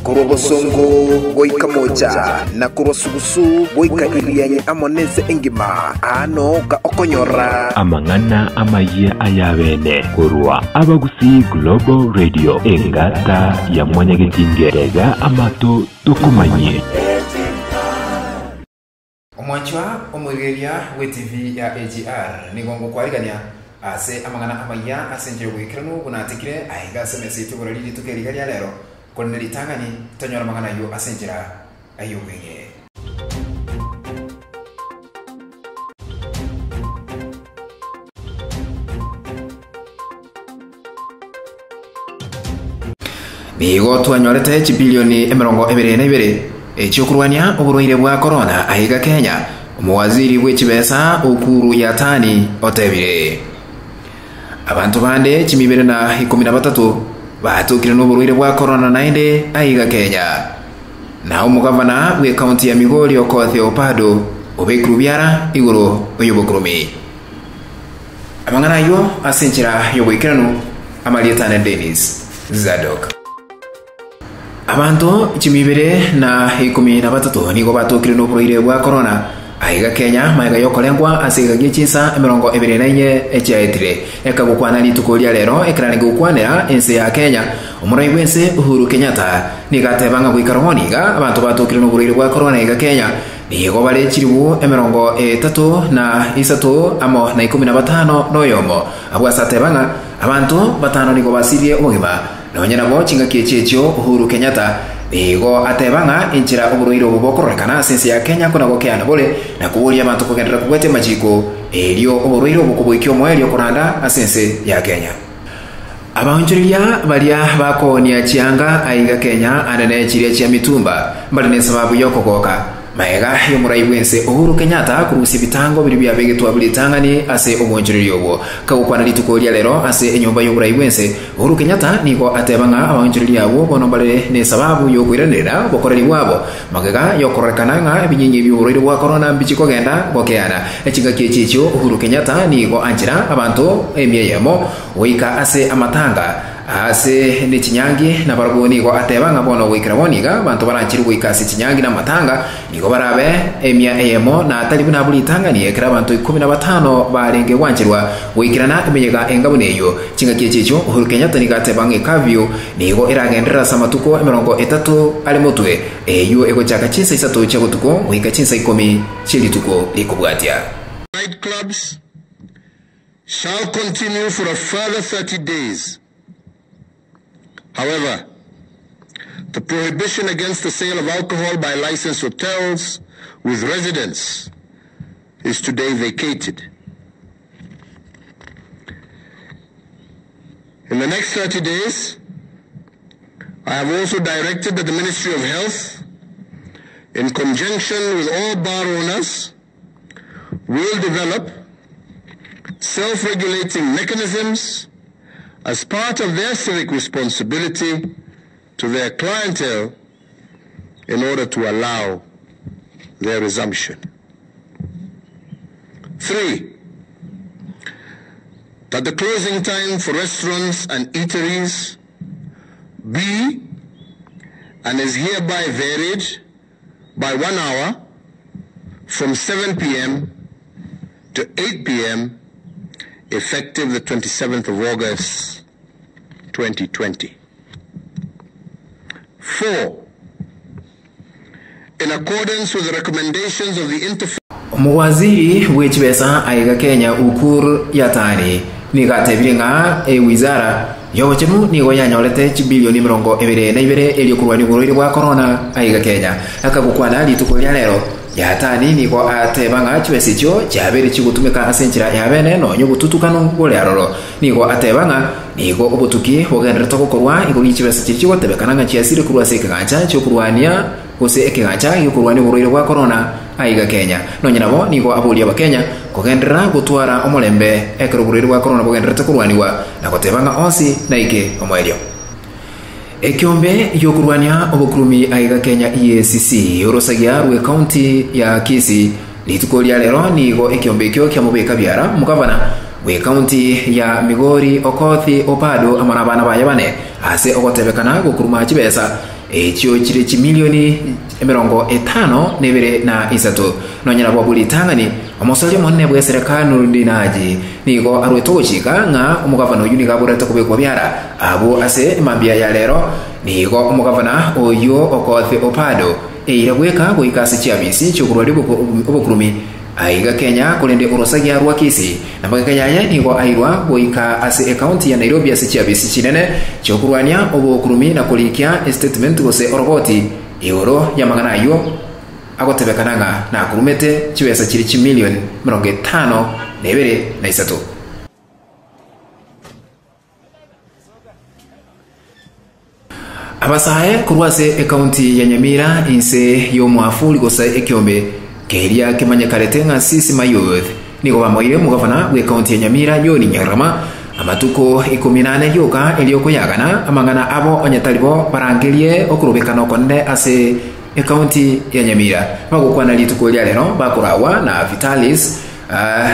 Korwa bosongo goika mocha, na korwa sugusu goika Irianyi amo nense engima, aa nooka okonyora. Amang'ana amayia ay'abeene korwa Abagusii Global Radio, engata ya Mwanyagetinge, tega amato tokomanyie. Omwanchwa omoigereria bw'ETV ya AGR, nigo ngokwarigania ase amang'ana amayia ase enchera y'oboikeranu buna atekire aiga ase emesa yaito igoro rirituko eri iga ria rero, korende ritang'ani tonyore amang'ana ayio ase enchera y'obweng'e. Nigo twanyorete chibilioni 22 echi'okorwania oborwaire bwa korona aiga Kenya, omowaziri bw'echibesa Ukur Yatani otebire. Abanto bande chimibere na ikomi na batato batokire noborwaire bwa korona naende aiga Kenya. Na omogavana bw'ekaunti ya Migori Okoth Opado obekirwe biara igoro y'obokurumi. Amang'ana ayio ase enchera y'oboikeranu, amarieta ane Dennis Zadok. Abanto chimibere na ikomi na batato nigo batokire noborwaire bwa korona aiga Kenya magega y'okorengwa ase egeka gie chinsa 24 echiaetire. Ekagokwana rituko ria rero ekerarenge gokwanera ense ya Kenya, omorai bw'ense Uhuru Kenyatta nigo ateba ng'a goika robono iga abanto batokire noborwaire bwa korona aiga Kenya Nigo bare chilifu 33 amo na 15 noyomo. Abwo ase ateba ng'a abanto batano nigo basirie obogima. Nonye nabo chingaki echi echio Uhuru Kenyatta nigo ateba ng'a enchera oborwaire obo bokororekana ase ense ya Kenya kona gokeana bore na koboria abanto kogenderera kobwatia amachiko erio oborwaire obo koboikia omoerio koranda ase ense ya Kenya. Abaonchoreria baria bakoonia chianga aiga Kenya anene chiria chia mitumba mbare nesababu yokogoka. Magega y'omorai bw'ense Uhuru Kenyatta korusia ebitango biria biabegetwe abwo ritang'ani ase obonchoreria obwo. Kagokwana rituko ria rero ase enyomba y'oborai bw'ense, Uhuru Kenyatta nigo ateba ng'a abaonchoreria abwo bono mbare nesababu yokoiranerera obokoreri bwabo magega yokororekana ng'a ebinyinyi bi'oborwaire bwa korona mbichi kogenda gokeana. Chingaki echi echio Uhuru Kenyatta nigo anchera abanto emia eyemo Goika ase amatanga, aase ne chinyangi, na barabwo nigo ateba ng'a bono goikera bono iga abanto barancherwe goika ase chinyangi na amatanga, nigo barabe emia eyemo, na tari buna abwo ritang'ani, ekero abanto ikomi na batano barenge gwancherwa goikerana emeyega enga buna eyio. Chingaki echi echio Uhuru Kenyatta nigo ateba ng'a ecurfew nigo eragenderere ase amatuko 30 are motwe, eyio egochaka chinsa isato chia botuko goika chinsa ikomi chie rituko rikobwatia. Night clubs shall continue for a further 30 days. However, the prohibition against the sale of alcohol by licensed hotels with residents is today vacated. In the next 30 days, I have also directed that the Ministry of Health, in conjunction with all bar owners, will develop self-regulating mechanisms as part of their civic responsibility to their clientele in order to allow their resumption. 3, that the closing time for restaurants and eateries be and is hereby varied by 1 hour from 7 p.m. to 8 p.m. effective the 27th of August 2020. 4, in accordance with the recommendations of the Interfaith. Omowaziri bw'echibesa aiga Kenya Ukur Yatani nigo atebire ng'a ewizara y'obochenu nigo yanyorete chibilioni 22 erio korwania oborwaire bwa korona aiga Kenya. Akagokwana rituko ria rero, Yatani nigo ateba ng'a chibesa echio chiabeire chigotumeka ase enchera ya bene nonya obotutukanu bore aroro. Nigo ateba ng'a nigo obotuki bogenderete gokorwa igoro ye chibesa chiria chigotebekana ng'a chiasire korwa ase ekegancha chi'okorwania gose ekegancha gi'okorwania oborwaire bwa korona aiga Kenya. Nonya nabo nigo aboria abakenya kogenderera gotwara omorembe ekero oborwaire bwa korona bogendererete korwanigwa na goteba ng'a onsi naike omoerio. Ekeombe gi'okorwania obokurumi aiga Kenya EACC orosagia rw'ecounty ya Kisii Rituko ria rero nigo ekiombe ekio kiamobeka biara omogavana bw'ecounty ya Migori Okoth Opado amo nabana baye bane ase ogotebekana gokuruma chibesa. Echio chire chimilioni 52 na isato. Nonya nabo abwo ritang'ani, omosori omonene bw'esereka Nurdin Haji nigo arwete ogochika ng'a omogavana oyio nigo aborete kobekwa biara. Abwo ase emambia ya rero nigo omogavana oyio Okoth Opado eira bweka goika ase chiabisi chi'okorwaria obokurumi Aiga Kenya, korende orosagia rwa Kisii na magega yaye nigo airwa goika ase ekaunti ya Nairobi ase chiabisi chinene chi'okorwania obokurumi na korikia estatement gose oroboti igoro y'amang'ana ayio agotebekana ng'a nakurumete chibesa chiri chimilion 52 na isato. Abasae korwa ase ekaunti ya Nyamira inse y'omwafuri gose ekiombe keria kemanyekarete ng'a Sisima Youth nigo bamoeire omogavana bw'ekaunti ya Nyamira John Nyarama amatuko ikomi na ane rioka erio koyagana amang'ana abo onye tari bo barangerie okorobekana okonene ase ekaunti ya Nyamira. Bagokwana rituko ria rero bakoragwa na Vitalis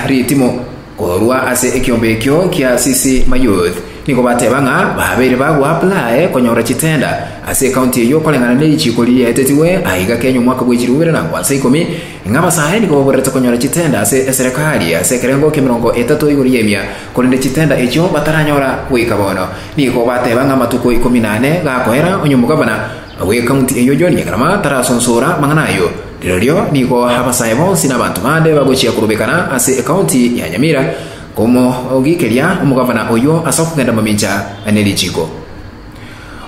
Ritimo Korwa ase ekiombe ekio kia Sisi Mayouth nigo bateba ng'a babeire bagoapply konyora chitenda ase ekaunti eyio koreng'ana ne richiiko riria riaetetigwe aiga Kenya omwaka bwe chilifu ibere na nkwansa ikomi ng'a abasae nigo baborerete konyora chitenda ase eserekari ase ekerengo kia 30 igoro y'emia korende chitenda echio bataranyora goika bono. Nigo bateba ng'a amatuko 14 gakoera onye omogabana bw'ekaunti eyio John Nyagarama tarasonsora mang'ana ayio. Rirorio nigo abasae bonsi na abanto bande bagochia korobekana ase ekaunti ya Nyamira komogikeria omogavana oyio ase okogenda mamincha ne richiiko.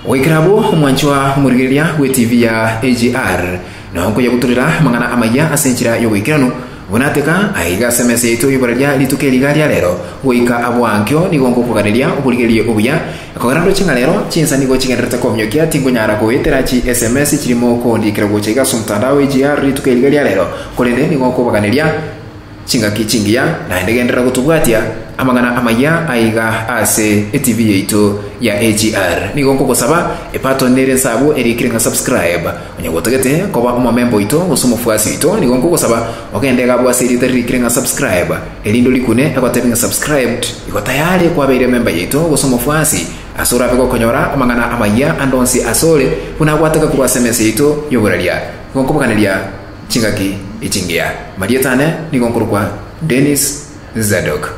Goikera abwo omwanchwa omorigereria bw'etivi ya AGR nonkoyabutorera amang'ana amayia ase enchera y'oboikeranu Buna ateka aiga ase emesa yaito y'oboraria rituko eri iga ria rero, goika abwo ankio nigo ngokoganeria oborigereria obuya. Ekogera ndoche ng'a rero chinsa nigo chigendererete komiokia, tinkonyara goetera chi sms chirimo kondikera gocha iga ase omotandao AGR rituko eri iga ria rero, korende nigo nkobaganeria chingaki chingiya, naende genderera gotobwatia amang'ana amayia aiga ase etv yaito ya AGR. Nigo nkogosaba epaton nere nse abwo erikire ng'a subscribe. Onye gotagete koba omomemba oito gose omofuasi oito, nigo nkogosaba ogende iga abwo ase erieta ririkire ng'a subscribe, erinde orikune egotebie ng'a subscribed, igo tayari kwabeire ememba yaito gose omofuasi, ase orabe gokonyora amang'ana amayia ande onsi asore, buna agwateka korwa ase emesa yaito y'oboraria. Nigo nkoboganeria chingaki echingiya. Marieta ane nigo nkorokwa Dennis Zadok.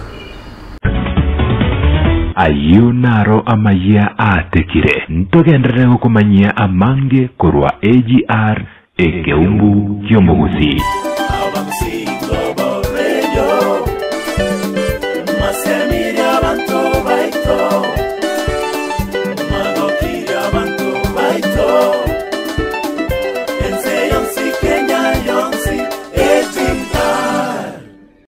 Ayio naro amayia aatekire. Ntogenderere gokomanyia amange korwa AGR, ekeumbu ki'omogusii.